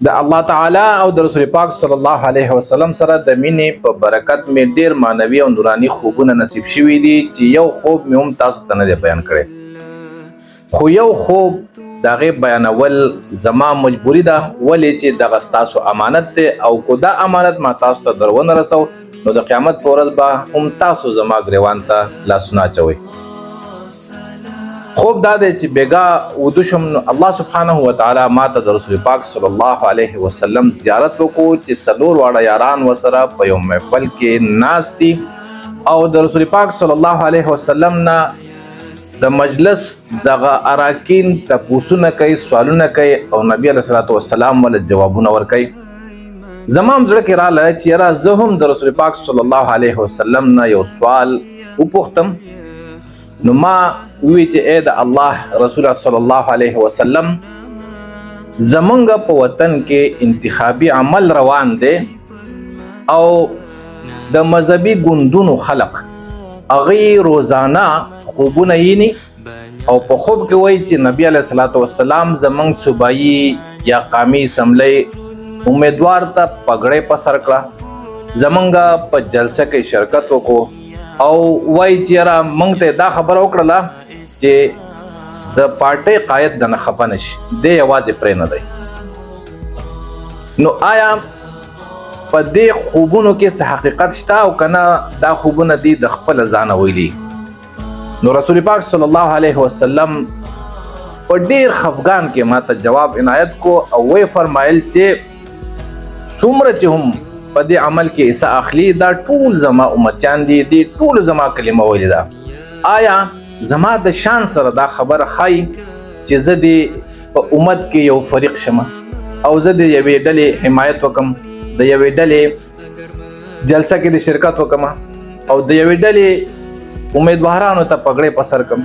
د الله تعالی او د رسول پاک صلی الله علیه وسلم سره د مینې په برکت مې ډیر معنوي او نوراني خوبونه نصیب شوي دي چې یو خوب مې هم تاسو ته نه دی بیان کړی، خو یو خوب د هغې بیانول زما مجبوري ده، ولې چې دغه ستاسو امانت دی او که دا امانت ما تاسو ته در ونه رسو نو د قیامت په ورځ به هم تاسو زما ګریوان ته لاسونه اچوئ. خوب دا دی چې بیګا وده شوم نو الله سبحانه وتعالی ما ته د رسول پاک صلی الله علیه وسلم زیارت وکړو چې څلور واړه یاران ورسره په یو محفل کې ناست دي او د رسول پاک صلی الله علیه وسلم نه د مجلس دغه اراکین تپوسونه کوي، سوالونه کوي او نبی علیه الصلاة والسلام ول جوابونه ورکوي. زما هم زړه کې راله چې یاره زه هم د رسول پاک صلی الله علیه وسلم نه یو سوال وپوښتم. نو ما ووی چې ای د الله رسول صلی الله علیه وسلم، زمونږ په وطن کې انتخابي عمل روان دی او د مذهبي ګوندونو خلق هغوی روزانه خوبونه ییني او په خوب کې وایي چې نبی علیه الصلاة والسلام زمونږ صوبایي یا قامي اسمبلۍ امیدوار ته پګړۍ په سر کړه، زمونږ په جلسه کې شرکت وکړو او وایي چې یاره مونږ ته دا خبره وکړله چې د پارټۍ قاید د نه خفه نه شي، دی یوازې پرې نه دی. نو آیا په دې خوبونو کې څه حقیقت شته او که نه دا خوبونه دي د خپله ځانه ویلي؟ نو رسول پاک صلی الله علیه وسلم په ډیر خفګان کې ماته جواب عنایت کو او وی فرمایل چې څومره چې هم په دې عمل کې حصه اخلي دا ټول زما امتیان دي، دې ټول زما کلمه ویلې ده. آیا زما د شان سره دا خبره ښایي چې زه دې په امت کې یو فریق شم او زه د یوې ډلې حمایت وکم، د یوې ډلې جلسه کې د شرکت وکم او د یوې ډلې امیدوارانو ته پګړې په سر کم،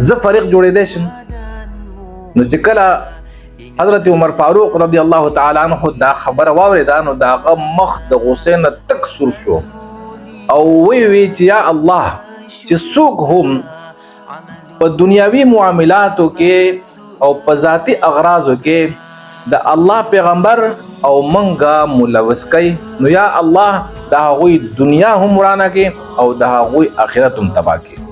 زه فریق جوړېدی شم؟ نو چې کله حضرت عمر فاروق رضی الله تعالی عنه دا خبره واورېده نو د هغه مخ د غصې نه تک سور شو او وی وی چې یا الله، چې څوک هم په دنیاوي معاملاتو کې او په ذاتي اغراضو کې د الله پیغمبر او منګه ملوث کوي نو یا الله د هغوی دنیا هم ورانه کې او د هغوی آخرت هم تباه کې.